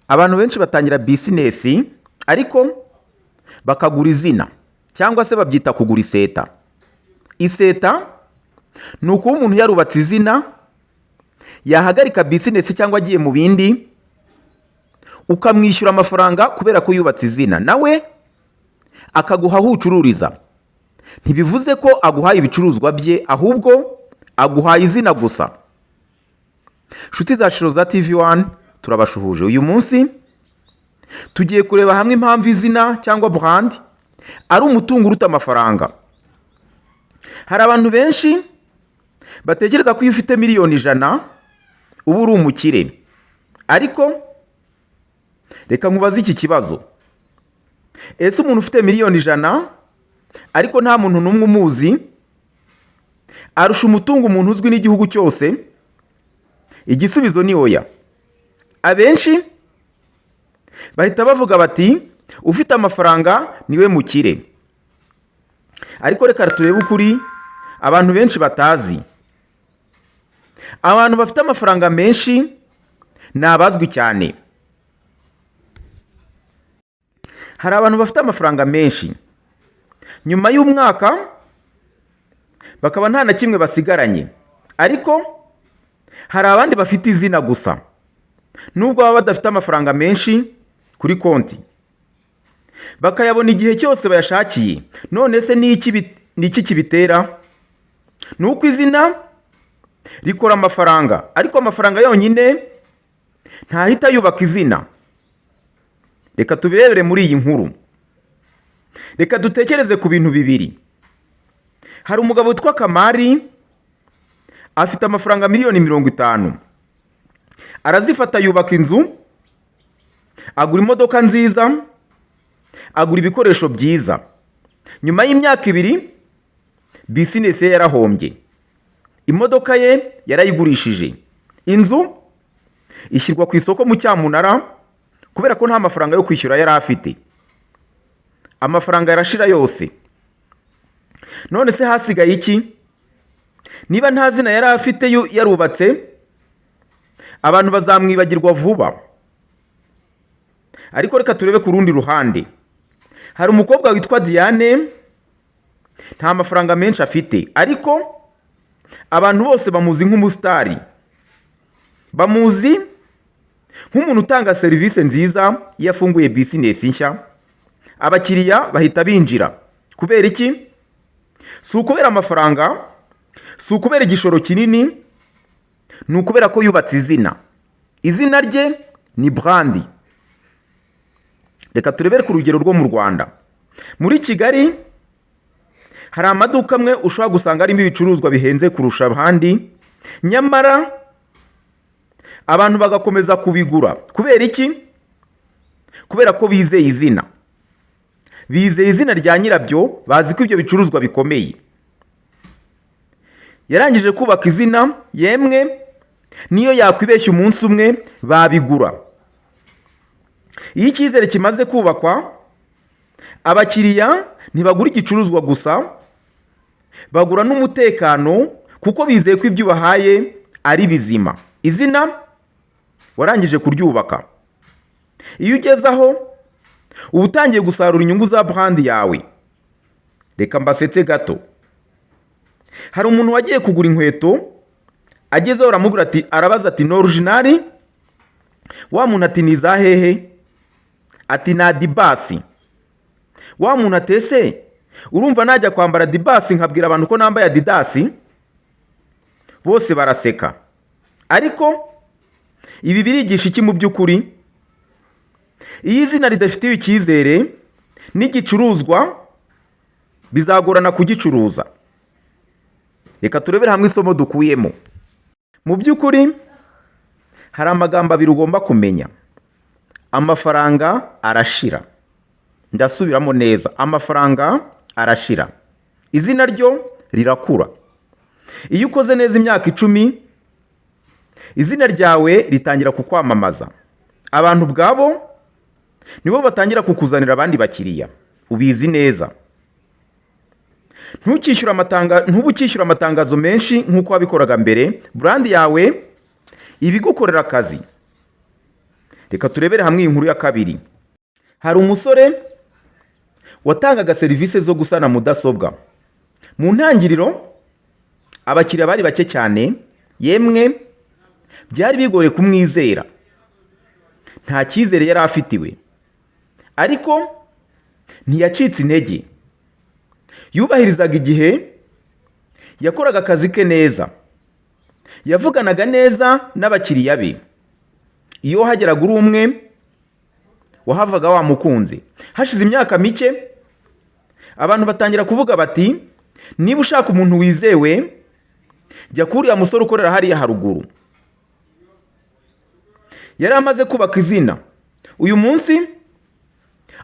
Abantu benshi batangira bizinesi ariko bakagura izina, cyangwa se babyita kugura iseta. Iseta ni ukuba umuntu yarubatse izina, yahagarika bizinesi cyangwa agiye mu bindi, ukamwishyura amafaranga kubera ko yubatse izina, nawe akaguha aho ucururiza. Ntibivuze ko aguhaye ibicuruzwa bye, ahubwo aguhaye izina gusa. Nshuti za Shiroza TV One, turabashuhuje. Uyu munsi tugiye kureba hamwe impamvu izina cyangwa brand ari umutungo uruta amafaranga. Hari abantu benshi batekereza ko iyo ufite miliyoni 100 uba uri umukire, ariko reka nkubaze iki kibazo: ese umuntu ufite miliyoni 100 ariko nta muntu n'umwe umuzi, arusha umutungo umuntu uzwi n'igihugu cyose? Igisubizo ni oya. Abenshi bahita bavuga bati: "Ufite amafaranga niwe mukire." Ariko reka turebe ukuri abantu benshi batazi. Abantu bafite amafaranga menshi ni abazwi cyane. Hari abantu bafite amafaranga menshi, nyuma y'umwaka bakaba nta na kimwe basigaranye, ariko hari abandi bafite izina gusa, nubwo baba badafite amafaranga menshi kuri konti, bakayabona igihe cyose bayashakiye. None se ni iki kibitera? Ni uko izina rikora amafaranga, ariko amafaranga yonyine ntahita yubaka izina. Reka tubirebere muri iyi nkuru. Reka dutekereze ku bintu bibiri. Hari umugabo witwa Kamari, afite amafaranga miliyoni 50. Arazifata, yubaka inzu, agura imodoka nziza, agura ibikoresho byiza. Nyuma y'imyaka 2 bizinesi ye yarahombye. Imodoka ye yarayigurishije, inzu ishyirwa ku isoko mu cyamunara kubera ko nta mafaranga yo kwishyura yari afite. Amafaranga yarashira yose. None se hasigaye iki? Niba nta zina yari afite yarubatse, abantu bazamwibagirwa vuba. Ariko reka turebe ku rundi ruhande. Hari umukobwa witwa Diane, nta mafaranga menshi afite, ariko abantu bose bamuzi nk'umusitari, bamuzi nk'umuntu utanga serivisi nziza. Iyo afunguye bizinesi nshya, abakiriya bahita binjira. Kubera iki? Si ukubera amafaranga, si ukubera igishoro kinini, ni ukubera ko yubatse izina. Izina rye ni brand. Reka turebere ku rugero rwo mu Rwanda. Muri Kigali hari amaduka amwe ushobora gusanga arimo ibicuruzwa bihenze kurusha ahandi, nyamara abantu bagakomeza kubigura. Kubera iki? Kubera ko bizeye izina, bizeye izina rya nyirabyo, bazi ko ibyo bicuruzwa bikomeye. Yarangije kubaka izina, yemwe niyo yakwibeshya umunsi umwe babigura. Iyo icyizere kimaze kubakwa, abakiriya ntibagura igicuruzwa gusa, bagura n'umutekano, kuko bizeye ko ibyo ubahaye ari bizima. Izina warangije kuryubaka. Iyo ugeze aho, uba utangiye gusarura inyungu za brand yawe. Reka mbasetse gato. Hari umuntu wagiye kugura inkweto, agezeho aramubwira ati, arabaza ati: "Ni original?" Wa muntu ati: "Ni iza hehe?" Ati: "Ni Adidas." Wa muntu ati: "Ese urumva najya kwambara Adidas nkabwira abantu ko nambaye Adidas?" Bose baraseka. Ariko ibi birigisha iki mu by'ukuri? Iyo izina ridafitiwe icyizere, n'igicuruzwa bizagorana kugicuruza. Reka turebere hamwe isomo dukuyemo. Mu by'ukuri hari amagambo abiri ugomba kumenya: amafaranga arashira. Ndasubiramo neza: amafaranga arashira, izina ryo rirakura. Iyo ukoze neza imyaka 10, izina ryawe ritangira kukwamamaza. Abantu ubwabo nibo batangira kukuzanira abandi bakiriya. Ubizi neza, ntube ukishyura amatangazo menshi nk'uko wabikoraga mbere. Brand yawe ibigukorera akazi. Reka turebere hamwe iyi nkuru ya kabiri. Hari umusore watangaga serivisi zo gusana mudasobwa. Mu ntangiriro abakiriya bari bake cyane, yemwe byari bigoye kumwizera, nta cyizere yari afitiwe. Ariko ntiyacitse intege, yubahirizaga igihe, yakoraga akazi ke neza, yavuganaga neza n'abakiriya be. Iyo wahageraga uri umwe, wahavaga wamukunze. Hashize imyaka mike, abantu batangira kuvuga bati: "Niba ushaka umuntu wizewe, jya kuri uriya musore ukorera hariya haruguru." Yari amaze kubaka izina. Uyu munsi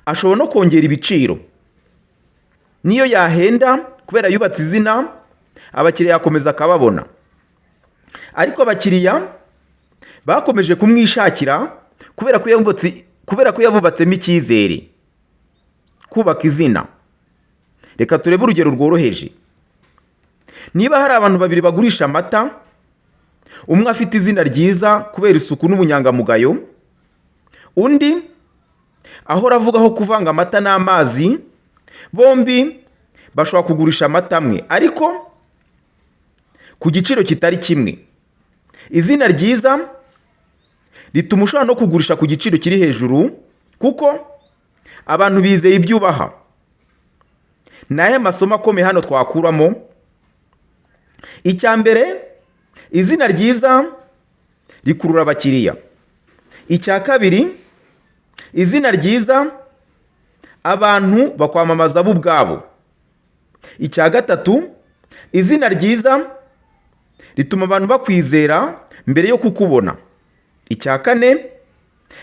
ashobora no kongera ibiciro, niyo yahenda, kubera yubatse izina, abakiriya yakomeza akababona. Ariko abakiriya bakomeje kumwishakira kubera ko yabubatsemo icyizere. Kubaka izina. Reka turebe urugero rworoheje. Niba hari abantu babiri bagurisha amata, umwe afite izina ryiza kubera isuku n'ubunyangamugayo, undi ahora avugaho kuvanga amata n'amazi, bombi bashobora kugurisha amata amwe, ariko ku giciro kitari kimwe. Izina ryiza rituma ushobora no kugurisha ku giciro kiri hejuru, kuko abantu bizeye ibyo ubaha. Ni aya masomo akomeye hano twakuramo? Icya mbere, izina ryiza rikurura abakiriya. Icya kabiri, izina ryiza, abantu bakwamamaza bo ubwabo. Icya gatatu, izina ryiza rituma abantu bakwizera mbere yo kukubona. Icya kane,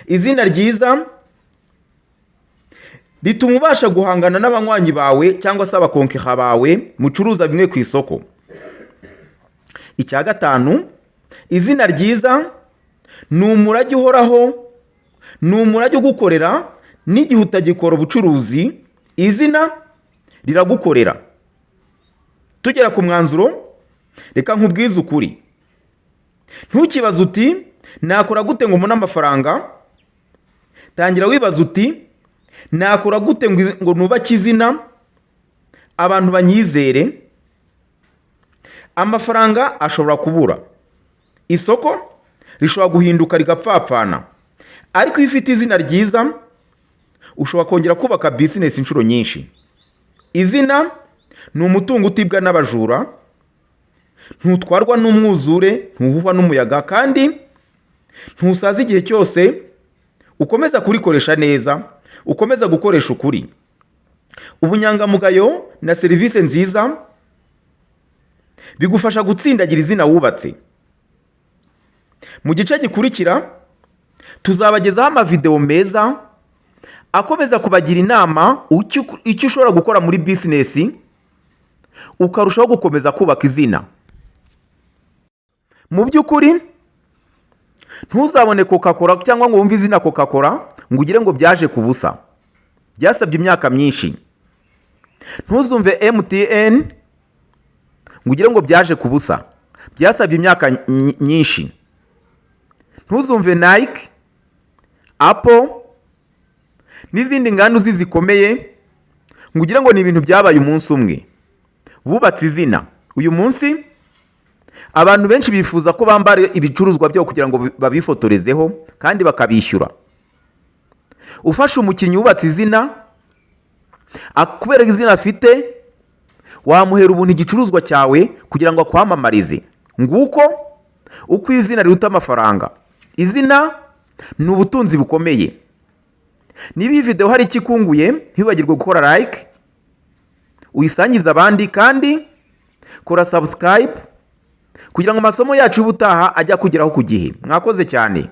izina ryiza rituma ubasha guhangana n'abanywanyi bawe cyangwa se abakonkera bawe mucuruza bimwe ku isoko. Icya gatanu, izina ryiza ni umurage uhoraho, ni umurage ugukorera n'igihe utagikora ubucuruzi, izina riragukorera. Tugera ku mwanzuro, reka nkubwize ukuri: ntukibaze uti: "Nakora gute ngo mbone amafaranga?" Tangira wibaza uti: "Nakora gute ngo nubake izina, abantu banyizere?" Amafaranga ashobora kubura, isoko rishobora guhinduka rigapfapfana, ariko iyo ufite izina ryiza ushobora kongera kubaka business inshuro nyinshi. Izina ni umutungo utibwa n'abajura, ntutwarwa n'umwuzure, ntuhuhwa n'umuyaga, kandi ntusaza igihe cyose ukomeza kurikoresha neza, ukomeza gukoresha ukuri, ubunyangamugayo na serivisi nziza. Bigufasha gutsindagira izina wubatse. Mu gice gikurikira tuzabagezaho amavidewo meza akomeza kubagira inama icyo ushobora gukora muri business ukarushaho gukomeza kubaka izina. Mu by'ukuri, ntuzabone Coca Cola cyangwa ngo wumve izina Coca Cola ngo ugire ngo byaje ku busa, byasabye imyaka myinshi. Ntuzumve MTN ngo ugire ngo byaje ku busa, byasabye imyaka myinshi. Ntuzumve Nike, Apple n'izindi nganda uzi zikomeye ngo ugire ngo ni ibintu byabaye umunsi umwe. Bubatse izina. Uyu munsi abantu benshi bifuza ko bambara ibicuruzwa byabo kugira ngo babifotorezeho kandi bakabishyura. Ufashe umukinnyi wubatse izina, kubera izina afite, wamuhera ubuntu igicuruzwa cyawe kugira ngo akwamamarize. Nguko uko izina riruta amafaranga. Izina ni ubutunzi bukomeye. Niba iyi videwo hari icyo ikunguye, ntiwibagirwe gukora like, uyisangize abandi, kandi kora subscribe kugira ngo amasomo yacu y'ubutaha ajye akugeraho ku gihe. Mwakoze cyane.